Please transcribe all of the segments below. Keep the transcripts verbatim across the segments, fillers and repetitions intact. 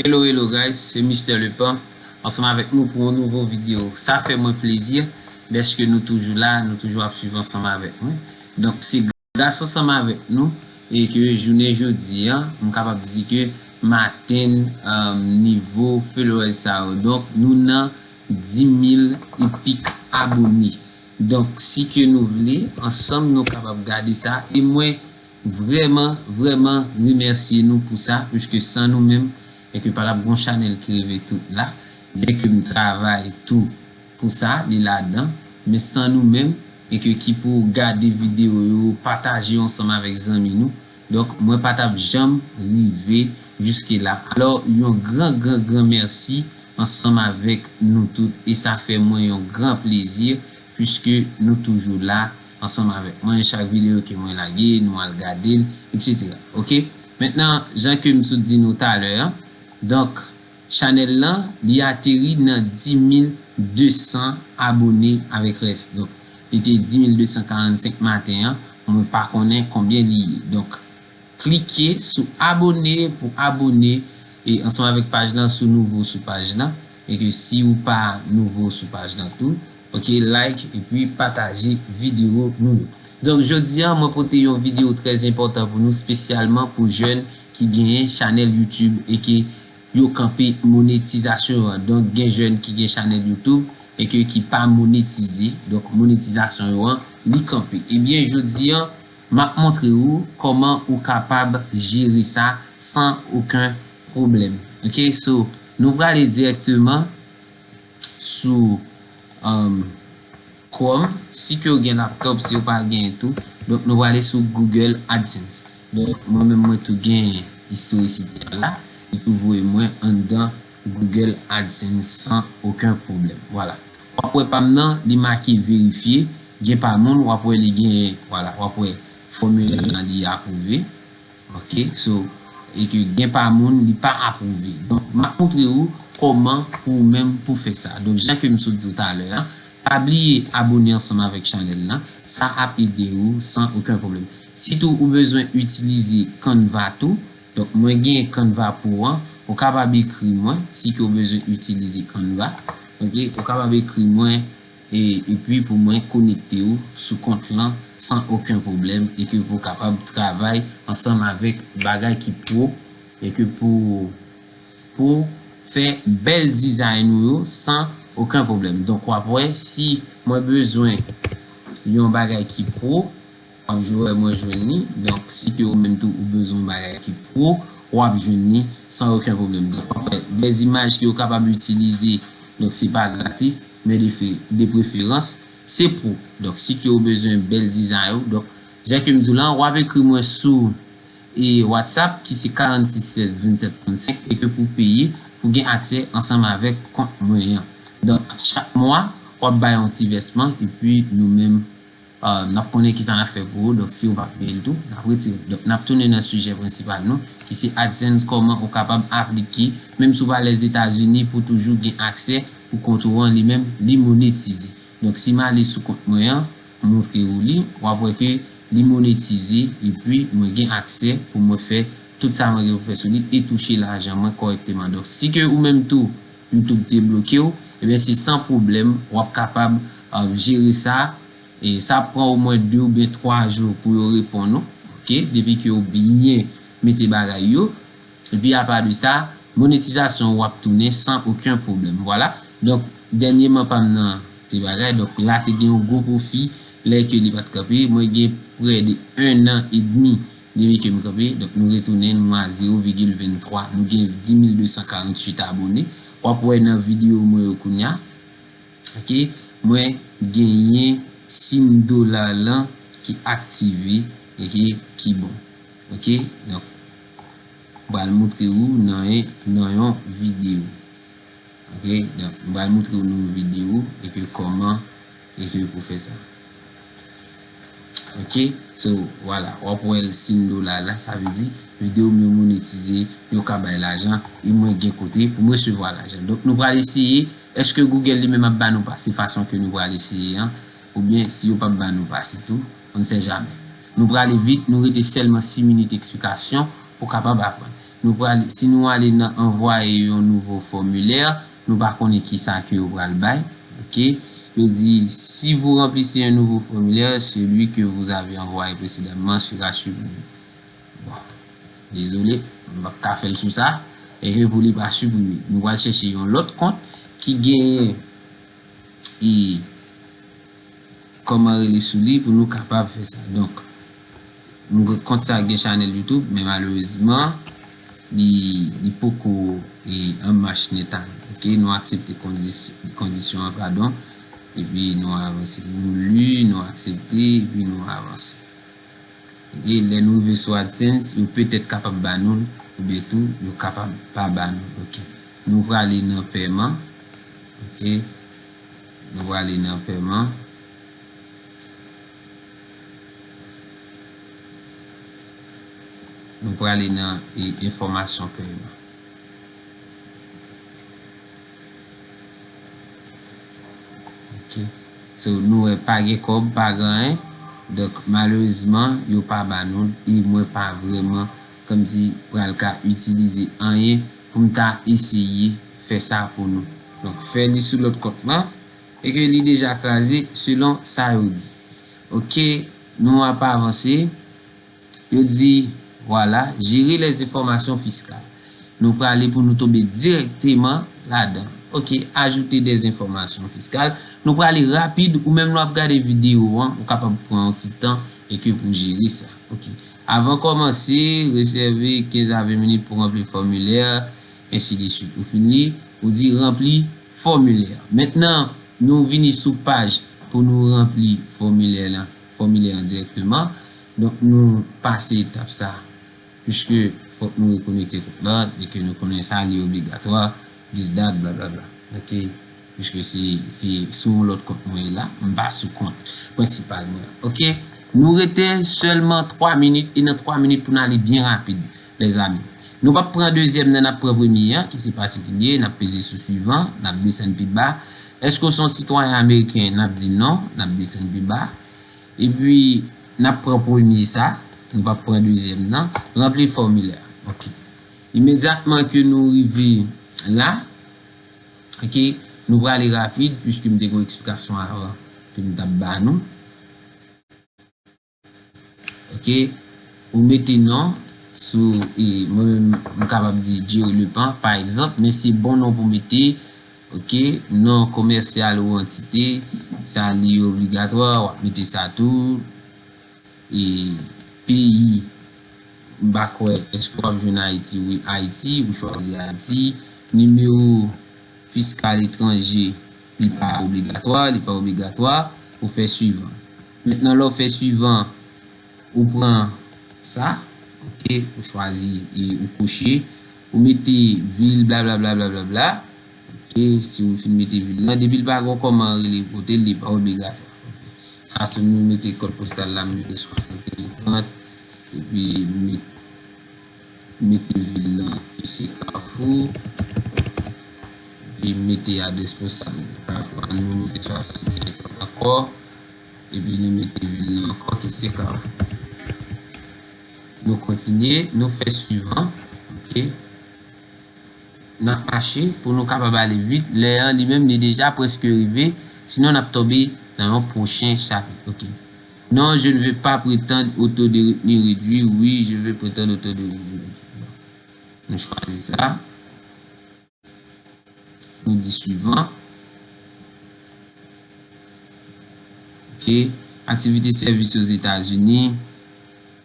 Hello, hello guys, se Mister Lepan ansanm avèk nou pou yon nouvo videyo. Sa fè mwen plezi dèske nou toujou la, nou toujou ap swiv ansanm avèk mwen. Donk, se gras ansanm avèk nou e ke jounen jodi a, m kapab di ke m atenn, um, nivo followers sa yo. Donk, nou nan dis mil epik abone. Donk, si ke nou vle, ansanm nou kapab gade sa. E mwen vrèman, vrèman remèsye nou pou sa, piske san nou menm, e ke pa t ap gon chanèl ki rive tout la, byen ke m travay tou pou sa, li ladan, men san nou menm, e ke ki pou gade videyo yo, pataje yo ansanm avèk zanmi nou. Donk, mwen pa t ap janm rive jiske la. Alò, yon gran, gran, gran mèsi ansanm avèk nou tout, e sa fè mwen yon gran plezi, piske nou toujou la ansanm avèk mwen. Chak videyo ke mwen lage, nou al gade l, etsetera. Oke? Mentnan, jan ke m sot di nou talè a, donk, chanèl lan, li ateri nan dis mil de san abone avèk rès. Donk, li te dis mil de san karannsenk maten an, mwen pa konnen konbyen li ye. Donk, klike sou abone pou abone e ansanm avèk paj lan si w nouvo sou paj lan, e ke si w pa nouvo sou paj lan tou, oke, like epi pataje videyo nou yo. Donk, jodi a, mwen pote yon videyo trè enpòtan pou nou, espesyalman pou jèn ki genyen chanèl YouTube e ke yo kanpe monetizasyon yo an. Donk, gen jèn ki gen chanèl YouTube e ke ki pa monetize. Donk, monetizasyon yo an, li kanpe. Ebyen, jodi a, m ap montre ou kòman ou kapab jere sa san okenn pwoblèm. Oke, so, nou prale dirèkteman sou, um, Chrome, si ke w gen laptop, si w pa genyen tou. Donk, nou prale sou Google AdSense. Donk, mwen menm, mwen tou gen istorisite a la. Li tou voye mwen anndan Google AdSense san okenn pwoblèm. Vwala. W ap wè pa m nan, li make verifye. Gen pa moun, w ap wè li gen, vwala, w ap wè fòmilè lan li apwouve. Oke, so, e ke gen pa moun, li pa apwouve. Donk, m ap montre ou kòman pou ou menm pou fè sa. Donk, jan ke m sot di w talè a, pa bliye abone ansanm avèk chanèl lan. Sa ap ede ou san okenn pwoblèm. Sitou ou bezwen itilize Canva tou. Donk, mwen gen Canva Pro an. Ou kapab ekri mwen si ke w bezwen itilize Canva. Oke, ou kapab ekri mwen e, epi pou mwen konekte ou sou kont lan san okenn pwoblèm e ke pou w kapab travay ansanm avèk bagay ki pro e ke pou, pou fè bèl dizay ou yo san okenn pwoblèm. Donk, w ap wè si mwen bezwen yon bagay ki pro, w ap jwe wè mwen jwenn li. Donk, si ke ou menm tou ou bezwen yon bagay ki pro, w ap jwenn li san okenn pwoblèm. Donk, w ap wè, dèzimaj ke ou kapab itilize, donk, se pa gratis, men de fe-, de preferans, se pro. Donk, si ke ou bezwen bèl dizay ou, donk, jan ke m di w lan, w ap ekri mwen sou, e, WhatsApp, ki se karannsis sèz vennsèt trannsenk, e ke pou peye, pou gen aksè ansanm avèk kont mwen an. Donk, chak mwa, w ap bay yon ti vèsman, epi nou menm, uh, n ap konnen kisa n ap fè pou ou. Donk, si ou pa peye l tou, n ap retire l. Donk, n ap tounen nan sijè prensipal nou, ki se AdSense, kòman ou kapab aplike, menm si w pa Lèzetazini, pou toujou gen aksè pou kont ou an, li menm, li monetize. Donk, si m ale sou kont mwen an, montre ou li, w ap wè ke li monetize, epi mwen gen aksè pou mwen fè tout sa mwen gen pou fè sou li e touche lajan mwen kòrèkteman. Donk, si ke ou menm tou, YouTube te bloke w, ebyen, se san pwoblèm, w ap kapab, uh, jere sa, e sa ap pran omwen de oubyen twa jou pou yo reponn ou, oke, depi ke w byen mete bagay yo. Epi apa de sa, monetizasyon w ap tounen san okenn pwoblèm. Vwala. Donk, dènyèman pa m nan te bagay. Donk, la te gen yon gwo pwofi lè ke li pa t kanpe. Mwen gen prè de en an edmi depi ke m kanpe. Donk, nou retounen, nou a zewo vigil venntwa. Nou gen dis mil de san karanntuit abone. W ap wè nan videyo mwen yo kounya. Oke, mwen genyen sin dola lan ki aktive, oke, ki bon. Oke, donk, m pral montre ou nan, nan yon videyo. Oke, donk, m pral montre ou nan yon videyo, e ke kòman, e ke pou fè sa. Oke, so, vwala, w ap wè l sin dola la, sa vle di, videyo m yo monetize, yo ka bay lajan, e mwen gen kote pou m resevwa lajan. Donk, nou pral eseye, èske Google li menm ap ba nou pase fason ke nou pral eseye an, oubyen si yo p ap ba nou pase tou, on ne sait jamais. Nou prale vit, nou rete sèlman sis minit eksplikasyon pou kapab aprann. Nou pral, si nou ale nan anvwaye yon nouvo fòmilè, nou pa konnen ki sa ke yo pral bay. Ok? Yo di, si vous remplissez un nouveau formulaire, celui que vous avez envoyé précédemment sera supprimé. Bon, dezole, m p ap ka fè l sou sa. E ke pou li pa siprime. Nou pral chèche yon lòt kont ki genyen e kòman rele sou li pou nou kapab fè sa. Donk, m gen kont sa gen chanèl YouTube, men malerezman, li, li poko e an mach nèt ale. Ok, nou aksepte kondis-, kondisyon an, padon. Epi nou avanse. Nou li, nou aksepte, epi nou avanse. Ok, lè nou rive sou AdSense, yo petèt kapab ba nou l, oubyen tou, yo kapab pa ba nou l. Ok. Nou prale nan pèman. Ok. Nou prale nan pèman. Nou prale nan e, enfòmasyon pèman. Ok. So, nou wè pa gen kòb, pa gen anyen. Donk, malerezman, yo pa ba nou l, e mwen pa vrèman kòmsi pral ka itilize anyen pou m ta eseye fè sa pou nou. Donk, fè li sou lòt kont lan, e ke li deja kraze selon sa yo di. Ok, nou ap avanse. Yo di, vwala, gérer les informations fiscales. Nou prale pou nou tonbe dirèkteman ladan. Ok, ajouter des informations fiscales. Nou prale rapid, ou menm lè w ap gade videyo an, ou kapab pran yon ti tan e ke pou jere sa. Ok. Avan kòmanse, réservez quinze à vingt minutes pour remplir le formulaire, ainsi de suite. Ou fin li, ou di rempli fòmilè. Mentnan, nou vini sou paj pou nou ranpli fòmilè lan, fòmilè an dirèkteman. Donk, nou pase etap sa, piske fòk nou rekonekte kont lan, e ke nou konnen sa, li obligatwa, this, that, blablabla. Ok? Piske se, se sou yon lòt kont mwen ye la, m pa sou kont prensipal mwen. Ok? Nou rete sèlman twa minit, e nan twa minit pou n ale byen rapid, lèzami. Nou p ap pran dezyèm nan, n ap pran premye an, ki se patikilye, n ap peze sou swivan, n ap desann pi ba. Èske w se yon sitwayen ameriken? N ap di non, n ap desann pi ba. Epi, n ap pran premye sa, nou p ap pran dezyèm nan, ranpli fòmilè. Ok. Imedyatman ke nou rive la, ok, nou prale rapid, piske m te gen yon eksplikasyon avan ke m t ap ba nou. Ok, ou mete non sou, e, mwen menm, m kapab di Jerry Lepant, pa egzanp, men se bon non pou mete. Ok, non komèsyal ou antite, sa li obligatwa, w ap mete sa tou. E peyi, m pa kwè, èske w ap jwenn Ayiti? Wi, Ayiti, ou chwazi Ayiti. Nimewo fiskal etranje, li pa obligatwa, li pa obligatwa, ou fè swivan. Mentnan, lè w fè swivan, ou pran sa, ok, ou chwazi e ou koche, ou mete vil, blablabla, blablabla. Ok, si ou fin mete vil lan, depi l pa gen kòman rele kote l, li pa obligatwa. Ok. Sa, si nou mete kòd postal la, m mete swasanteyen trant, epi m met-, mete vil lan ki se Kafou, epi m mete adrès postal Kafou a, nou mete swasanteyen trant ankò, epi nou mete vil lan ankò ki se Kafou. Nou kontinye, nou fè swivan, ok. N ap mache pou nou kapab ale vit. Lè an li menm li deja prèske rive, sinon n ap tonbe nan yon pwochen chapit. Ok. Non, je ne veux pas prétendre au taux de retenue réduit. Oui, je veux prétendre au taux de retenue réduit. Bon. Nou chwazi sa. Nou di swivan. Ok. Activité service aux États-Unis.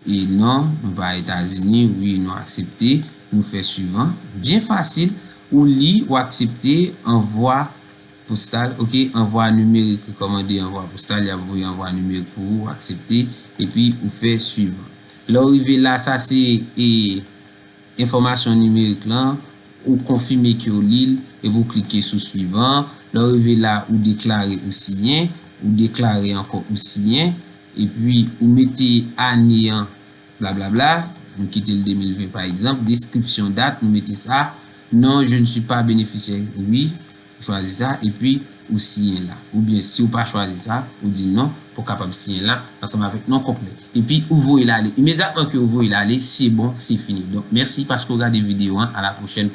E non, nou pa Etazini. Wi, nou aksepte. Nou fè swivan. Byen fasil. Ou li, ou aksepte. Anvwa postal. Ok, anvwa nimerik. Rekòmande anvwa postal. Y ap voye anvwa nimerik pou ou. Ou aksepte. Epi, ou fè swivan. Lè w rive la, sa se, e, enfòmasyon nimerik lan, ou konfime ke w li l, epi w klike sou swivan. Lè w rive la, ou deklare ou siyen, ou deklare ankò ou siyen, epi ou mete ane an, blablabla, nou kite l de mil ven pa egzanp, deskripsyon dat, nou mete sa, non, je ne suis pas bénéficiaire, wi, ou chwazi sa, epi ou siyen la. Oubyen si w pa chwazi sa, ou di non, ou kapab siyen la ansanm avèk non konplè. Epi ou voye l ale. Imedyatman ke ou voye l ale, se bon, se fini. Donk, mèsi paske w gade videyo an. A la pwochèn.